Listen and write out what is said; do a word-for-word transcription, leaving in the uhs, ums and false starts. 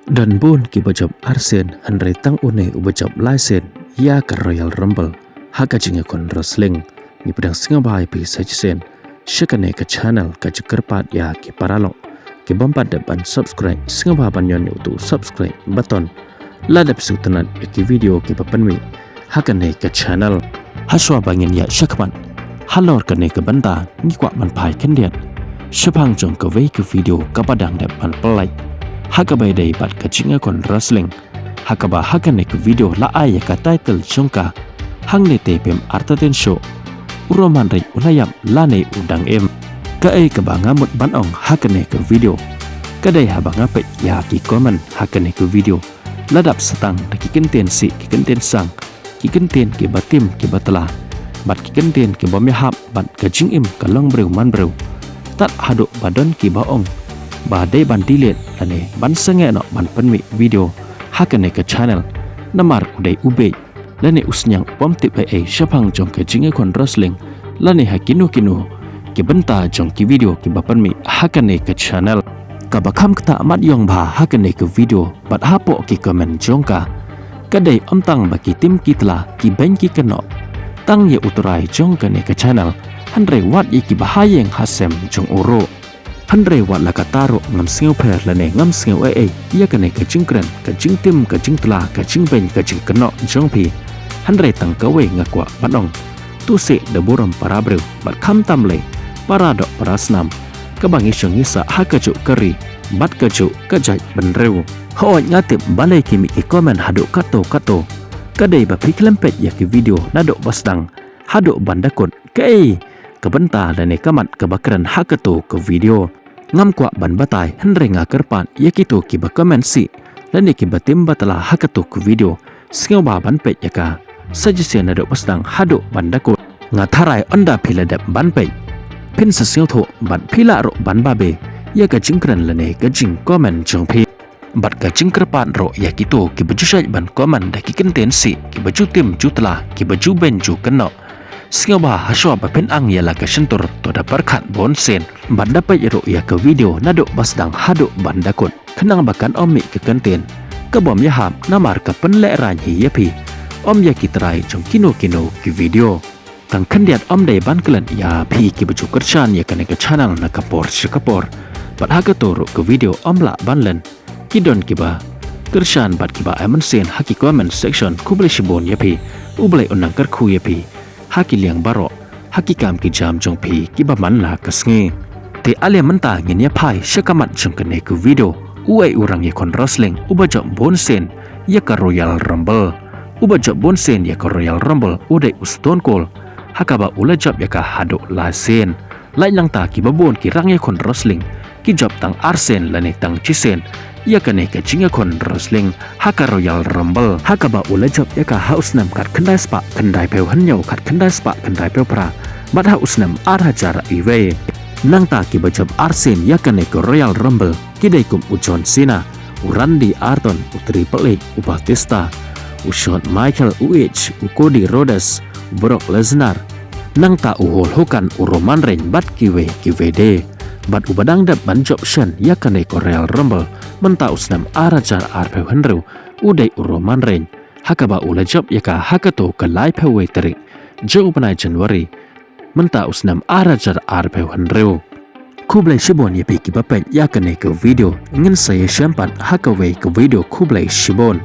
Don bun kiba jop arsien, hynrei tang une uba jop laisien ïa ka Royal Rumble ha ka jingïakhun wrestling. Ngi pdiang sngewbha ïa phi sa shisien sha kane ka channel, ka jingkyrpad ïa ki paralok ki bym pat dep ban subscribe, sngewbha ban ñion ïa utu u subscribe button lada phi sngewtynnat ïa ki video kiba pynmih ha kane ka channel. Hashwa ba ngin ïaid shakhmat halor kane ka bynta, ngi kwah ban phai khyndiat shaphang jong kawei ka video kaba dang dep ban pyllait ha kaba ïadei bad ka jingïakhun wrestling, ha kaba ha kane ka video la ai ïa ka title jong ka Hangne Te Phim Artatien Shuh, U Roman Reigns U La Ïap Lane U Dang Im. Kaei kaba nga mut ban ong ha kane ka video ka dei haba nga peit ïa ki comment ha kane ka video, la dap sa tang da ki kyntien sih, ki kyntien sang, ki kyntien kiba tim kiba tla, bad ki kyntien ki bym ïahap bad ka jingim ka long briew man briew. Tad haduh ba don kiba ong ba dei ban delete lane ban sangeh noh ban pynmih video ha kane ka channel, namar u dei u bieit lane u sniang u bym tip ei ei shaphang jong ka jingïakhun wrestling lane ha kino kino ki bynta jong ki video kiba pynmih ha kane ka channel. Kaba kham ktah mat ïong bha ha kane ka video bad hapoh ki comment jong ka, ka dei ym tang ba ki tim ki tla, ki beiñ ki kynnoh tang ïa u trai jong kane ka channel, hynrei wat ïa kiba ha ïing ha sem jong u ruh. Hynrei wat la katta ruh ngam sngew pher lane ngam sngew ei ei ïa kane ka jingkren, ka jingtim, ka jingtla, ka jingbeiñ, ka jingkynnoh jong phi. Hynrei tang kawei nga kwah ban ong, to seh da burom para briew bad khamtam lei para doh para snam, kaba ngi shong ngi sah ha kajuh ka ri bad kajuh ka jaitbynriew. Hooid, nga tip balei ki mih ki comment haduh katto katto ka dei ba phi khlem peit ïa ki video naduh ba sdang haduh ban da kut. Kaei ka bynta lane ka mat kaba kren ha kato ka video, ngam kwah ban batai, hynrei nga kyrpad ïa kito kiba comment sih lane kiba tim ba tla ha kato ka video, sngewbha ban peit ïa ka sa shisien naduh ba sdang haduh ban da kut. Nga tharai ynda phi la dep ban peit, phin sa sngewthuh bad phi lah ruh ban babe ïa ka jingkren lane ka jingcomment jong phi. Bad ka jingkyrpad ruh ïa kito kiba ju shait ban comment da ki kyntien sih, kiba ju tim ju tla, kiba ju beiñ ju kynnoh, sngewbha hashwa ba phin ang ïa la ka shyntur, to da pyrkhat bunsien bad da peit ruh ïa ka video naduh ba sdang haduh ban da kut, khnang ba kan ym mih ka kyntien ka bym ïahap, namar ka pynlehraiñ hi ïa phi, ym ïa ki trai jong kino kino ki video. Tang khyndiat, ym dei ban klet ïa phi kiba ju kyrshan ïa kane ka channel na ka por sha ka por, bad ha kato ruh ka video ym lah ban len. Ki don kiba kyrshan bad kiba ai mynsiem ha ki comment section. Khublei shibun ïa phi, U Blei un nang kyrkhu ïa phi ha ki liang baroh, ha ki kam ki jam jong phi kiba man la ka sngi. Te ale mynta ngin ïa phai sha ka mat jong kane ka video. Uei u rangïakhun wrestling uba jop bunsien ïa ka Royal Rumble? Uba jop bunsien ïa ka Royal Rumble u dei u Stone Cold, ha kaba u la jop ïa ka haduh laisien. Lait nangta kiba bun ki rangïakhun wrestling ki jop tang arsien lane tang shisien ïa kane ka jingïakhun wrestling ha ka Royal Rumble, ha kaba u la jop ïa ka ha u snem khatkhyndai spah khyndaiphew hynñiew, khatkhyndai spah khyndaiphew phra, bad ha u snem ar hajar iwei. Nangta kiba jop arsien ïa kane ka Royal Rumble ki dei kum u John Cena, u Randy Orton, u Triple H, u Batista, u Shawn Michael, u Edge, u Cody Rhodes, u Brock Lesnar, nangta u Hulk Hogan, u Roman Reigns bad kiwei kiwei de. Bad uba dang dep ban jop shen ïa kane ka Royal Rumble mynta u snem ar hajar arphew hynriew u dei u Roman Reigns, ha kaba u la jop ïa ka ha kato ka laiphew wei tarik jong u bnai January mynta u snem ar hajar arphew hynriew. Khublei shibun ïa phi kiba peit ïa kane ka video. Ngin sa ïashem pat ha kawei ka video. Khublei shibun.